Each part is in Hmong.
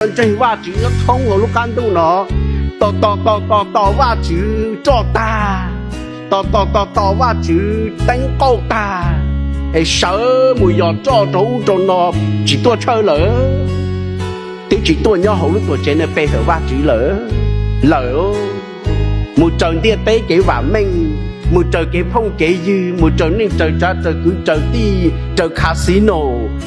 ntseeg Vajtswv nyob thoob hauv lub qab ntuj no, tos tos tos tos tos Vajtswv roj tag, tos tos tos tos Vajtswv teeb qauj tag, es sawv mus yos roj rau ub rau no, tsis tuaj tshawj lawm, twb tsis tuaj nyob hauv lub tuam tsev no pe hawm Vajtswv lawm, lawm, mus raws ntiaj teb kev vam meej, mus raws kev phooj kev ywg, mus raws neej raws tsav raws kwv raws tij, raws casino,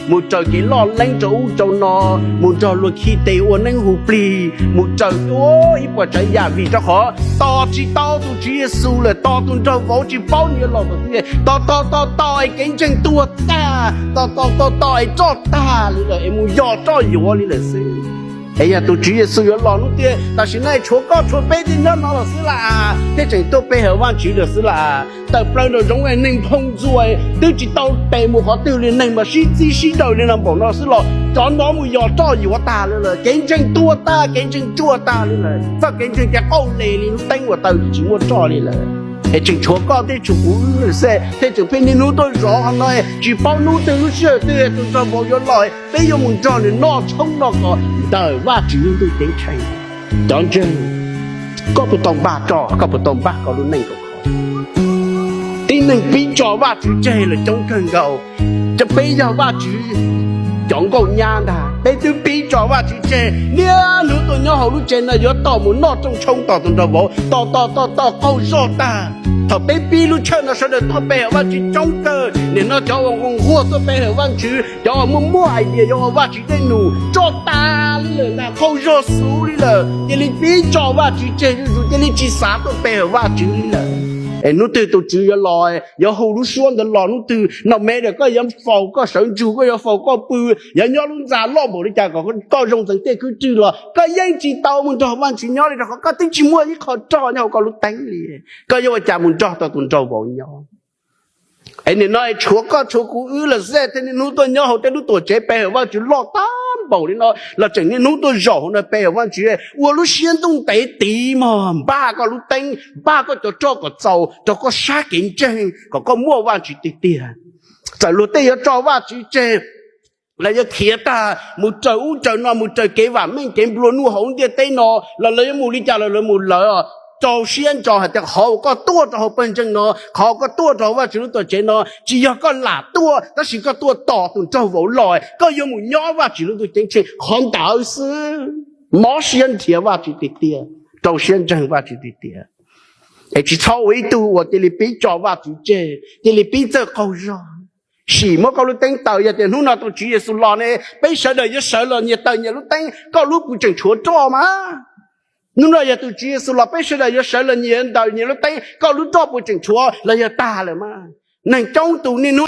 mus raws kev loj leeb rau ub rau no, mus nrog luag khi tes ua neeb hu plig, mus raws ua ib puas tsav yam vim rau qhov tos tsis tau tus Tswv Yexus lawm, tos tus nraug vauv tsis paub nws yuav los thaum twg, tos tos tos tos es kev ntseeg tuag tag, tos tos tos tos es roj tag li lawm es mus yos roj yuav li lawm xwb. Es yog tus Tswv Yexus yuav los hnub twg, tam sim no tshuav koj tshuav peb thiaj nyob no los xwb las, thiaj tseem tuaj pe hawm Vajtswv lawm xwb las. Tawm plaws nraum zoov neeg nphoo ntxuas, twb tsis tau tes mus qhov twg li, neeg mas sib txib sib daws li no npaum no xwb los cov no mus yos roj yuav tag li lawm, kev ntseeg tuag tag, kev ntseeg tsuaj tag li lawm, txoj kev ntseeg ces qauj les li lub teeb uas taw tsis muaj roj li lawm. Es tseem tshuav koj thiab tshuav kuv xwb thiaj tseem pheej niaj hnub tuaj zov qhov no, tsis paub hnub twg lub sij hawm twg tus nraug vauv yuav los, peb yuav mus nrog nws noj tshoob noj kos ntawm Vajtswv lub ntuj ceeb tsheej. Cov ntseeg, koj puas tau npaj roj, koj puas tau npaj koj lub neej rau qhov tib neeg pib tso Vajtswv tseg lawm coob kawg nkaus. Cov peb yog Vajtswv cov nkauj nyab ntag, peb twb pib tso Vajtswv tseg, niaj hnub tuaj nyob hauv lub tsev no yuav tos mus noj rooj tshoob tos tus nraug vauv, tos tos tos tos qaug zog tag. Thaum peb pib lub tshawj no sawv daws tuaj pe hawm Vajtswv coob kawg, nim no cov uas nquag nquag tuaj pe hawm Vajtswv, cov uas muaj muaj idea yuav ua Vajtswv dej num roj tas li lawm ntag, qaug zog xwb li lawm, cia li pib tso Vajtswv tseg zuj zus, cia li tsis xav tuaj pe hawm Vajtswv li lawm. Es hnub twg tus Tswv yuav los, yuav hu lub suab ntawd los hnub twg no, me da koj yuav faus koj sawv ntsug, koj yuav faus koj pw, yuav nyob lub ntxa loj npaum li cas kom koj zoo ntxeev tej kwj rwg los koj yeej tsis tau mus nrog Vajtswv nyob li, rau qhov koj twb tsis muaj ib qho roj nyob hauv koj lub teeb li. Koj yuav ua cas mus nrog tau tus nraug vauv nyob? Es nim no tshuav koj tshuav kuv wb lawm xwb thiaj niaj hnub tuaj nyob hauv tej lub tuam tsev pe hawm Vajtswv loj tag npaum li no los tseem niaj hnub tuaj zaum hauv no pe hawm Vajtswv, ua lub siab ntuj ntev tiv mog, npaj koj lub teeb, npaj koj cov roj kom txaus rau koj sab kev ntseeg kom koj muaj Vajtswv tiag tiag. Txawm luag tej yuav tso Vajtswv tseg, lawv yuav khiav tag mus raws ub raws no, mus raws kev vam meej kev nplua nuj hauv ntiaj teb no los lawv yuav mus li cas los lawv mus lawv. Rau siab ntso hais tias qhov uas koj tuaj rau hauv pawg ntseeg no, qhov koj tuaj rau hauv Vajtswv lub tuam tsev no tsis yog koj lam tuaj, tab sis koj tuaj tos tus nraug vauv los koj yuav mus nyob Vajtswv lub ntuj ceeb tsheej qhov ntawd xwb. Mob siab nrhiav Vajtswv tiag tiag, rau siab ntseeg Vajtswv tiag tiag. Es tsis txhob ua ib tug uas cia li pib tso Vajtswv tseg, cia li pib txawj qaug zog. Sim muab koj lub teeb taws, yog tias hnub no tus Tswv Yexus los ne, peb sawv daws yuav sawv los nyias taws nyias lub teeb, koj lub puas tseem tshuav roj mas? Hnub no yog tus Tswv Yexus los peb sawv daws yuav sawv los nyias taws nyias lub teeb, koj lub roj puas tseem tshuav los yog tag lawm mas? Neeg coob tus niaj hnub